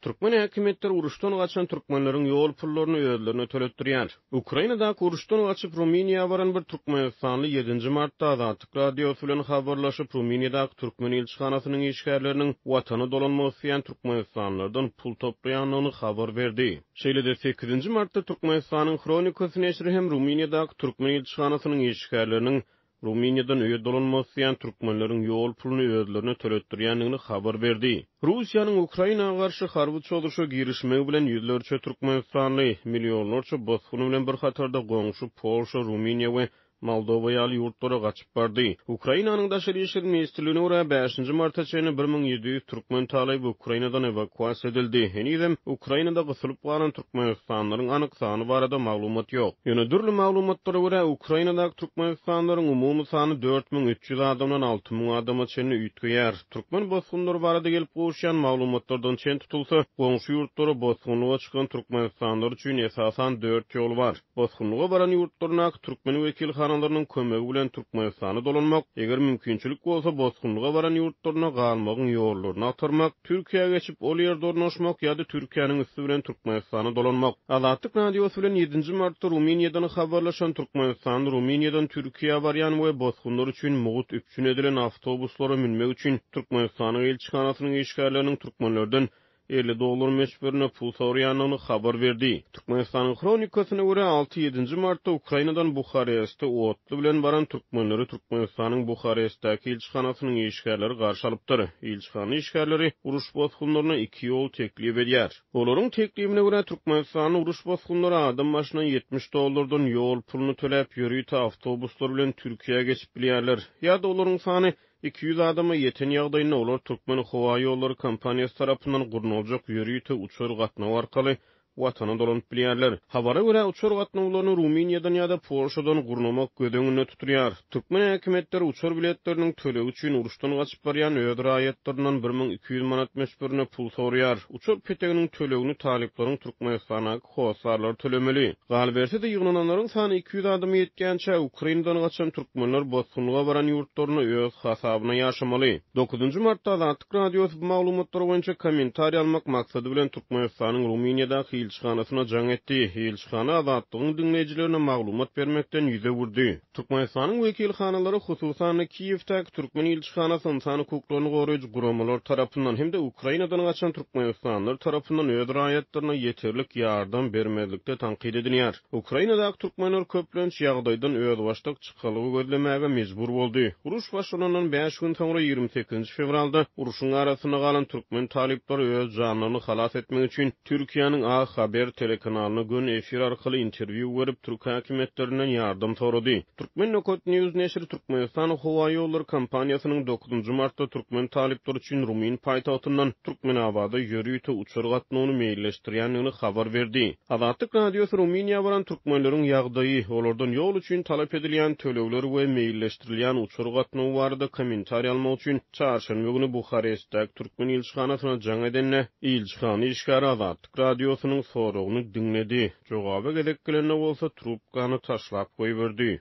Türkmen häkimiýetleri uruşdan gaçan türkmenleriň ýol pullaryny özlerine töletdirýär. Ukrainadaky uruşdan gaçyp, Rumyniýa baran bir türkmenistanly ýedinji martda Azatlyk Radiosy bilen habarlaşyp, Rumyniýadaky türkmen ilçihanasynyň işgärleriniň watana dolanmak isleýän türkmenistanlylardan pul toplaýandygyny habar berdi. Şeýle-de, sekizinji martda Türkmenistanyň Hronikasy neşiri hem Rumyniýadaky türkmen ilçihanasynyň işgärleriniň Rumyniýadan öýe dolanmak isleýän türkmenleriň ýol puluny özlerine töletdirýändigini habar berdi. Russiýanyň Ukraina garşy harby çozuşa girişmegi bilen ýüzlerçe türkmenistanly, millionlarça bosgun bilen bir hatarda goňşy Polşa, Rumyniýa we Moldowa ýaly ýurtlara gaçyp bardy. Ukrainanyň Daşary işler ministrligine görä, bäşinji marta çenli 1700 türkmen talyby Ukrainadan ewakuasiýa edildi. Henizem Ukrainada gysylyp galan türkmenistanlylaryň anyk sany barada maglumat ýok. Ýöne dürli maglumatlara görä, Ukrainadaky türkmenistanlylaryň umumy sany 4300 adamdan 6000 adama çenli üýtgeýär. Türkmen bosgunlary barada gelip gowuşýan maglumatlardan çen tutulsa, goňşy ýurtlara bosgunlyga çykan türkmenistanlylar üçin esasan dört ýol bar. Bosgunlyga baran ýurtlaryndaky türkmen wekilhanalarynyň kömegi bilen Türkmenistana dolanmak, eger mümkinçilik bolsa, bosgunlyga baran ýurtlarynda galmagyň ýollaryny agtarmak, Türkiýä geçip, ol ýerde ornaşmak ýa-da Türkiýäniň üsti bilen Türkmenistana dolanmak. Azatlyk Radiosy bilen ýedinji martda Rumyniýadan habarlaşan türkmenistanly Rumyniýadan Türkiýä barýan we bosgunlar üçin mugt üpjün edilen awtobuslara münmek üçin Türkmenistanyň ilçihanasynyň işgärleriniň türkmenlerden 50 dollar möçberinde pul soraýandygyny habar berdi. Türkmenistanyň Hronikasyna görä, alty-ýedinji martda Ukrainadan Buhareste otly bilen baran türkmenleri Türkmenistanyň Buharestdäki ilçihanasynyň işgärleri garşy alypdyr. Ilçihana işgärleri uruş bosgunlaryna iki ýol teklip edýär. Olaryň teklibine görä, türkmenistanly uruş bosgunlary adam başyna 70 dollardan ýol puluny töläp, ýörite awtobuslar bilen Türkiýä geçip bilýärler. Ýa-da olaryň sany 200 adama ýeten ýagdaýynda olar Türkmenhowaýollary kompaniýasy tarapyndan gurnaljak ýörite uçar gatnawy arkaly Watana dolanyp bilýärler. Habara görä, uçar gatnawlaryny Rumyniýadan ýa-da Polşadan gurnamak göz öňünde tutulýar. Türkmen häkimiýetleri uçar biletleriniň tölegi üçin uruşdan gaçyp barýan öz raýatlaryndan 1200 manat möçberinde pul soraýar. Uçar peteginiň tölegini talyplaryň Türkmenistandaky hossarlary tölemeli. Galyberse-de, ýygnananlaryň sany 200 adama ýetýänçä, Ukrainadan gaçan türkmenler bosgunlyga baran ýurtlarynda öz hasabyna ýaşamaly. Dokuzynjy martda Azatlyk Radiosy bu maglumatlar boýunça kommentariý almak maksady bilen Türkmenistanyň Rumyniýadaky ilçihanasyna jaň etdi. Ilçihana Azatlygyň diňleýjilerine maglumat bermekden ýüz öwürdi. Türkmenistanyň wekilhanalary, hususan-da, Kiýewdäki türkmen ilçihanasy ynsan hukuklaryny goraýjy guramalar tarapyndan hem-de Ukrainadan gaçan türkmenistanlylar tarapyndan öz raýatlaryna ýeterlik ýardam bermezlikde tankyt edilýär. Ukrainadaky türkmenler köplenç ýagdaýdan özbaşdak çykalga gözlemäge mejbur boldy. Uruş başlanandan bäş gün soňra, 28-nji fewralda urşuň arasynda galan türkmen talyplary öz janlaryny halas etmek üçin Türkiýäniň A Haber telekanalyna göni efir arkaly interwýu berip, türk häkimiýetlerinden ýardam sorady. Turkmen Nokat News neşiri Türkmenistan howaýollary kompaniýasynyň dokuzynjy martda türkmen talyplary üçin rumyn paýtagtyndan Türkmenabada ýörite uçar gatnawyny meýilleşdirýändigini habar berdi. Azatlyk Radiosy Rumyniýa baran türkmenleriň ýagdaýy, olardan ýol üçin talap edilýän tölegler we meýilleşdirilýän uçar gatnawy barada kommentariý almak üçin çarşenbe güni Buharestdäki türkmen ilçihanasyna jaň edende, Ilçihana işgäri Azatlyk Radiosynyň soragyny diňledi, jogaba gezek gelende bolsa trubkany taşlap goýberdi.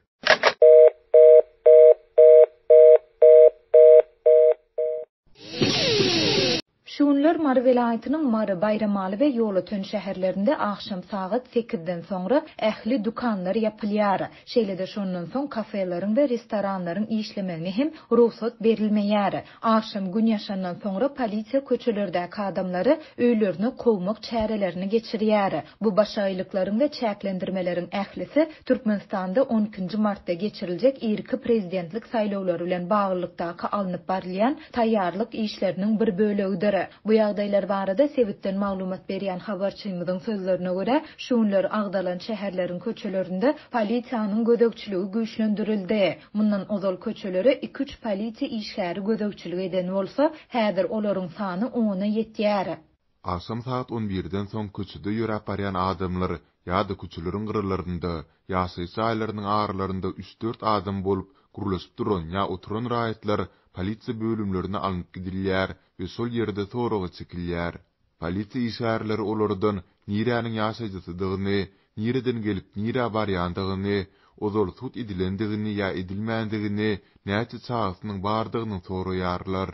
Şu günler Mary welaýatynyň Mary, Baýramaly we Ýolöten şäherlerinde agşam sagat sekizden soňra ähli dükanlar ýapylýar. Şeýle-de şondan soň kafeleriň we restoranlaryň işlemegine hem rugsat berilmeýär. Agşam Gün ýaşandan soňra polisiýa köçelerdäki adamlary öýlerine kowmak çärelerini geçirýär. Bu başagaýlyklaryň we çäklendirmeleriň ählisi Türkmenistanda on ikinji martda geçiriljek irki prezidentlik saýlawlary bilen baglylykdaky alnyp barylýan taýýarlyk işleriniň bir bölegidir. Bu ýagdaýlar barada sebitden maglumat berýän habarçymyzyň sözlerine görä, şu günler agzalan şäherleriň köçelerinde polisiýanyň gözegçiligi güýçlendirildi. Mundan ozal köçelere iki-üç polisiýa işgäri gözegçilik eden bolsa, häzir olaryň sany ona ýetýär. Agşam sagat on birden soň köçede ýöräp barýan adamlar ýa-da köçeleriň gyralarynda, ýaşaýyş jaýlarynyň aralarynda üç-dört adam bolup, gürleşip duran ýa oturan raýatlar polisiýa bölümlerine alnyp gidilýär we şol ýerde soraga çekilýär. Polisiýa işgärleri olardan niräniň ýaşaýjysydygyny, nireden gelip nirä barýandygyny, ozal sud edilendigini ýa edilmändigini, näçe çagasynyň bardygyny soraýarlar.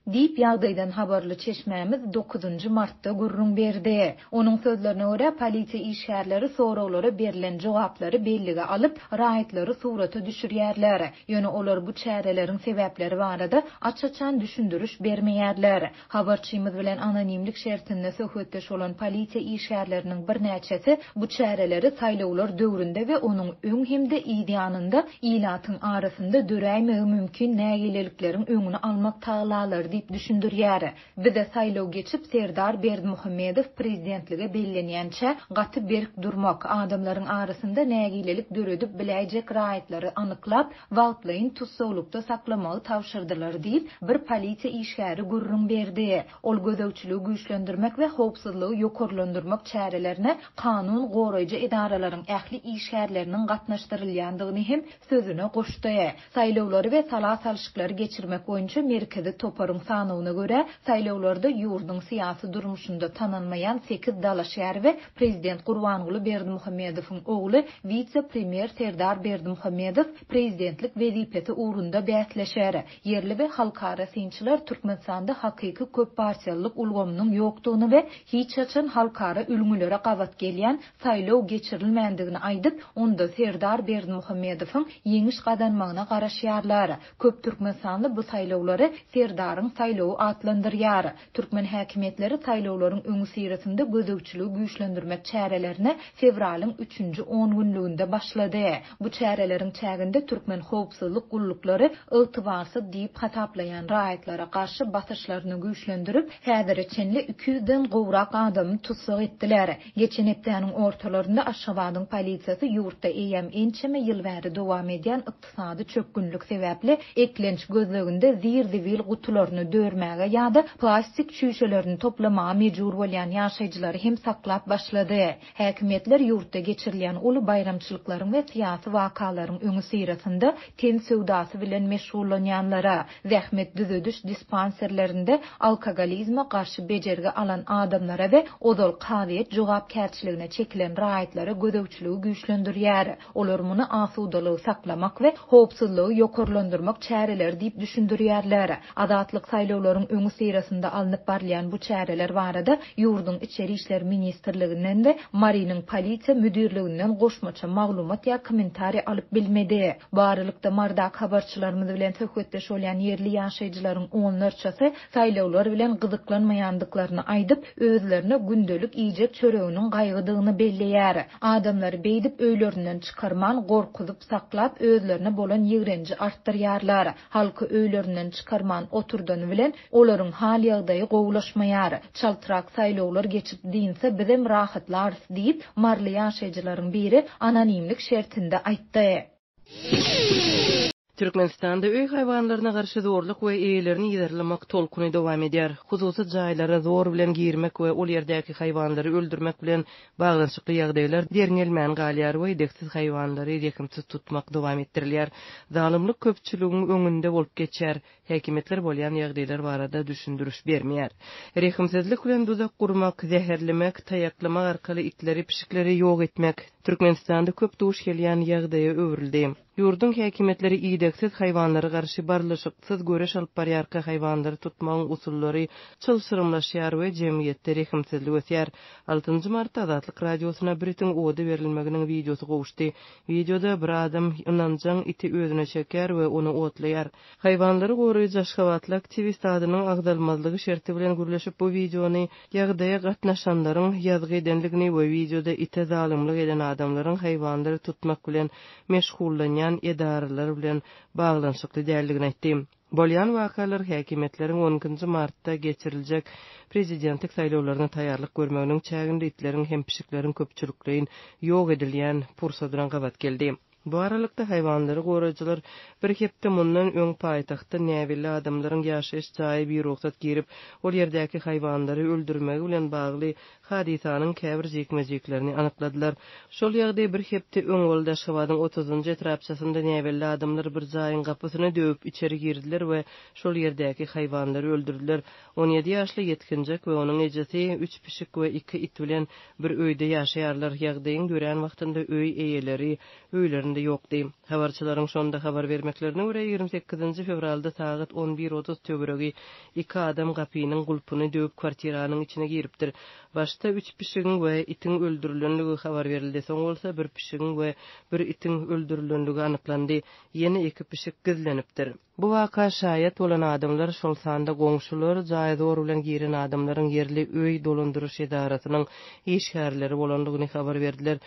Diýip, ýagdaýdan habarly çeşmämiz dokuzynjy martda gürrüň berdi. Onuň sözlerine görä, polisiýa işgärleri soraglara berlen jogaplary bellige alyp, raýatlary surata düşürýärler. Ýöne olar bu çäreleriň sebäpleri barada aç-açan düşündiriş bermeýärler. Habarçymyz bilen anonimlik şertinde söhbetdeş bolan polisiýa işgärleriniň birnäçesi bu çäreleri saýlawlar döwründe we onuň öň hem-de yz ýanynda ilatyň arasynda döräýmegi mümkin nägilelikleriň öňüni almak tagallalary diýip düşündirýär. Bize saýlaw geçip, Serdar Berdimuhamedow prezidentlige bellenýänçä gaty berk durmak, adamlaryň arasynda nägilelik döredip biläýjek raýatlary anyklap, wagtlaýyn tussaglykda saklamagy tabşyrdylar diýip, bir polisiýa işgäri gürrüň berdi. Ol gözegçiligi güýçlendirmek we howpsuzlygy ýokarlandyrmak çärelerine kanun goraýjy edaralaryň ähli işgärleriniň gatnaşdyrylýandygyny hem sözüne goşdy. Saýlawlary we sala salşyklary geçirmek boýunça Merkezi toparyň sanawyna görä, saýlawlarda ýurduň syýasy durmuşynda tanalmaýan sekiz dalaşgär we prezident Gurbanguly Berdimuhamedowyň ogly, wise-premýer Serdar Berdimuhamedow prezidentlik wezipesi ugrunda bäsleşer. Ýerli we halkara synçylar Türkmenistanda hakyky köppartiýalylyk ulgamynyň ýokdugyny we hiç haçan halkara ülňülere gabat gelýän saýlaw geçirilmändigini aýdyp, onda Serdar Berdimuhamedowyň ýeňiş gazanmagyna garaşýarlar. Köp türkmenistanly bu saýlawlary Serdaryň saýlawy atlandyrýar. Türkmen häkimiýetleri saýlawlaryň öňüsyrasynda gözegçiligi güýçlendirmek çärelerine fewralyň üçünji ongünlüginde başlady. Bu çäreleriň çäginde türkmen howpsuzlyk gulluklary ygtybarsyz diýip hasaplaýan raýatlara garşy basyşlaryny güýçlendirip, häzire çenli iki ýüzden gowrak adamy tussag etdiler. Geçen hepdäniň ortalarynda Aşgabadyň polisiýasy ýurtda eýýäm ençeme ýyl bäri dowam edýän ykdysady çökgünlik sebäpli eklenç gözleginde zir-zibil gutularyny dörmäge ýa-da plastik çüýşelerini toplamaga mejbur bolýan ýaşaýjylary hem saklap başlady. Häkimiýetler ýurtda geçirilýän uly baýramçylyklaryň we syýasy wakalaryň öňüsyrasynda ten söwdasy bilen meşgullanýanlara, zähmet düzediş dispanserlerinde alkogolizme garşy bejergi alan adamlara we ozal kazyýet jogapkärçiligine çekilen raýatlara gözegçiligi güýçlendirýär. Olar muny asudalygy saklamak we howpsuzlygy ýokarlandyrmak çäreleri diýip düşündirýärler. Azatlyk saýlawlaryň öňüsyrasynda alnyp barylýan bu çäreler barada ýurduň Içeri işler ministrliginden we Marynyň Polisiýa müdirliginden goşmaça maglumat ýa kommentariý alyp bilmedi. Bu aralykda, Marydaky habarçylarymyz bilen söhbetdeş bolýan ýerli ýaşaýjylaryň onlarçasy saýlawlar bilen gyzyklanmaýandyklaryny aýdyp, özlerine gündelik iýjek çöreginiň gaýgydygyny belleýär. Adamlary beýdip öýlerinden çykarman, gorkuzyp saklap, özlerine bolan ýigrenji artdyrýarlar. Halky öýlerinden çykarman oturdany bilen, olaryň hal-ýagdaýy gowulaşmaýar. Çaltrak saýlawlar geçip dynsa bizem rahatlarys diýip, maryly ýaşaýjylaryň biri anonimlik şertinde aýtdy. Türkmenistanda öý haýwanlaryna garşy zorluk we eýelerini yzarlamak tolkuny dowam edýär. Hususy jaýlara zor bilen girmek we ol ýerdäki haýwanlary öldürmek bilen baglanyşykly ýagdaýlar derňelmän galýar we idegsiz haýwanlary rehimsiz tutmak dowam etdirilýär. Zalymlyk köpçüligiň öňünde bolup geçýär. Häkimiýetler bolýan ýagdaýlar barada düşündiriş bermeýär. Rehimsizlik bilen duzak gurmak, zäherlemek, taýaklamak arkaly itleri, pişikleri ýok etmek Türkmenistanda köp duş gelýän ýagdaýa öwrüldi. Ýurduň häkimiýetleri idegsiz haýwanlara garşy barlyşyksyz göreş alyp barýarka haýwanlary tutmagyň usullary çylşyrymlaşýar we jemgyýetde rehimsizlik ösýär. Altynjy martda Azatlyk Radiosyna bir itiň oda berilmeginiň wideosy gowuşdy. Wideoda bir adam ynanjaň iti özüne çekýär we ony otlaýar. Haýwanlary goraýjy aşgabatly aktiwist adynyň agzalmazlygy şerti bilen gürleşip bu wideony ýagdaýa gatnaşanlaryň ýazgy edendigini we wideoda ite zalymlyk eden adamlaryň haýwanlary tutmak bilen meşgullanýan edaralar bilen baglanyşykly däldigini aýtdy. Bolýan wakalar häkimiýetleriň on ikinji martda geçiriljek prezidentlik saýlawlaryna taýýarlyk görmeginiň çäginde itleriň hem pişikleriň köpçülikleýin ýok edilýän pursadyna gabat geldi. Bu aralykda, haýwanlary goraýjylar bir hepde mundan öň paýtagtda näbelli adamlaryň ýaşaýyş jaýa birugsat girip, ol ýerdäki haýwanlary öldürmegi bilen bagly hadysanyň käbir jikme-jiklerini anykladylar. Şol ýagdaý bir hepde öň boldy. Aşgabadyň otuzynjy etrapçasynda näbelli adamlar bir jaýyň gapysyny döwüp içeri girdiler we şol ýerdäki haýwanlary öldürdiler. 17 ýaşly ýetginjek we onuň ejesi üç pişik we iki it bilen bir öýde ýaşaýarlar. Ýagdaýyň dörän wagtynda öý eýeleri öýlerinde. öýünde ýokdy. Habarçylaryň şonda habar bermeklerine görä, 28-nji fewralda sagat on bir 30 töweregi iki adam gapynyň gulpuny döwüp kwartiranyň içine giripdir. Başda üç pişigiň we itiň öldürilenligi habar berildi, soň bolsa bir pişigiň we bir itiň öldürilenligi anyklandy. Ýene iki pişik gizlenipdir. Bu waka şaýat bolan adamlar, şol sanda goňşular, jaýa zor bilen giren adamlaryň ýerli öý dolandyryş edarasynyň işgärleri bolandygyny habar berdiler.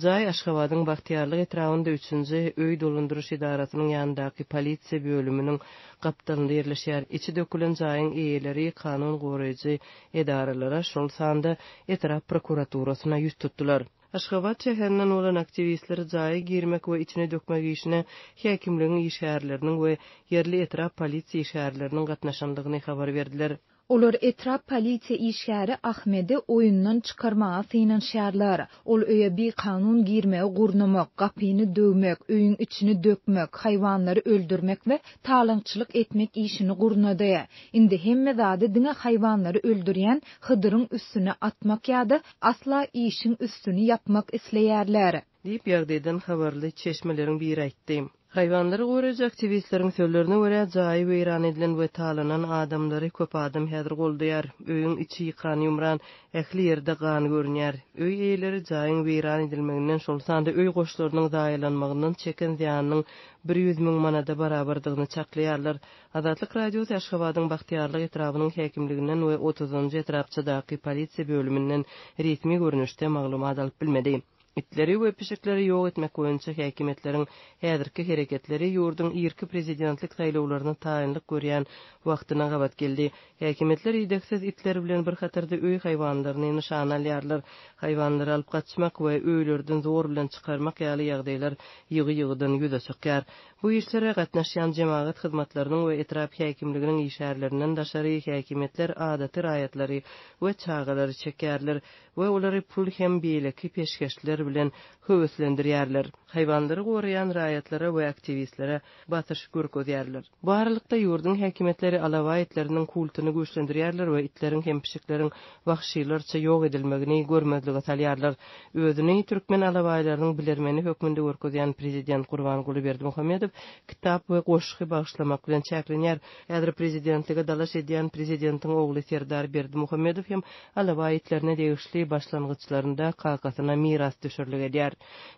Jaý Aşgabadyň Bagtyýarlyk etrabynda üçünji öý dolandyryş edarasynyň ýanyndaky polisiýa bölüminiň gapdalynda ýerleşýär. Içi dökülen jaýyň eýeleri kanun goraýjy edaralara, şol sanda etrap prokuraturasyna ýüz tutdular. Aşgabat şäherinden bolan aktiwistler jaýa girmek we içini dökmek işine häkimligiň işgärleriniň we ýerli etrap polisiýa işgärleriniň gatnaşandygyny habar berdiler. Olar etrap polisiýa işgäri Ahmedi oýundan çykarmaga synanyşýarlar. Ol öýe bikanun girmegi gurnamak, gapyny döwmek, öýüň içini dökmek, haýwanlary öldürmek we talaňçylyk etmek işini gurnady. Indi hemme zady diňe haýwanlary öldürýän Hydyryň üstüne atmak ýa-da asla işiň üstüni ýapmak isleýärler. Diýip, ýagdaýdan habarly çeşmeleriň biri aýtdy. Haýwanlary goraýjy aktiwistleriň sözlerine görä, jaýy weýran edilen we talanan adamlary köp adam häzir goldaýar. Öýüň içi ýykan-ýumran, ähli ýerde gan görünýär. Öý eýeleri jaýyň weýran edilmeginden, şol sanda öý goşlarynyň zaýalanmagyndan çeken zyýanynyň 100 müň manada barabardygyny çaklaýarlar. Azatlyk Radiosy Aşgabadyň Bagtyýarlyk etrabynyň häkimliginden we otuzynjy etrapçadaky polisiýa bölüminden resmi görnüşde maglumat alyp bilmedi. Itleri we pişikleri ýok etmek boýunça häkimiýetleriň häzirki hereketleri ýurduň irki prezidentlik saýlawlaryna taýynlyk görýän wagtyna gabat geldi. Häkimiýetler idegsiz itler bilen bir hatarda öý haýwanlaryny nyşana alýarlar. Haýwanlary alyp gaçmak we öýlerden zor bilen çykarmak ýaly ýagdaýlar ýygy-ýygydan ýüze çykýar. Bu işlere gatnaşýan jemagat hyzmatlarynyň we etrap häkimliginiň işgärlerinden daşary häkimiýetler adaty raýatlary we çagalary çekýärler we olary pul hem beýleki peşgeşler bilen höweslendirýärler. Haýwanlary goraýan raýatlara we aktiwistlere basyş görkezýärler. Bu aralykda ýurduň häkimiýetleri alabaý itleriniň kultuny güýçlendirýärler we itleriň hem pişikleriň wagşylarça ýok edilmegini görmezlige salýarlar. Özüni türkmen alabaýlarynyň bilermeni hökmünde görkezýän prezident Gurbanguly Berdimuhamedow kitap we goşgy bagyşlamak bilen çäklenýär. Häzir prezidentlige dalaş edýän prezidentiň ogly Serdar Berdimuhamedow hem alabaý itlerine degişli başlangyçlarynda kakasyna mirasdüşerlik edýär.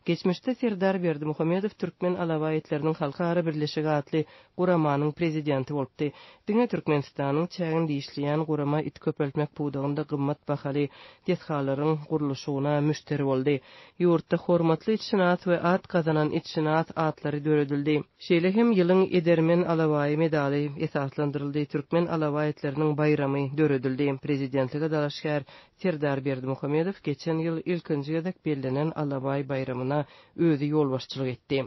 Geçmişde Serdar Berdimuhamedow Türkmen alabaý itleriniň halkara birleşigi atly guramanyň prezidenti bolupdy. Diňe Türkmenistanyň çäginde işleýän gurama it köpeltmek pudagynda gymmat bahaly desgalaryň gurluşygyna müşderi boldy. Ýurtda Hormatly itşynas we At gazanan itşynas atlary döredildi. Şeýle hem Ýylyň edermen alabaýy medaly esaslandyryldy, Türkmen alabaý itleriniň baýramy döredildi. Prezidentlige dalaşgär Serdar Berdimuhamedow geçen ýyl ilkinji gezek bellenen Alabaý baýramyna özi ýolbaşçylyk etdi.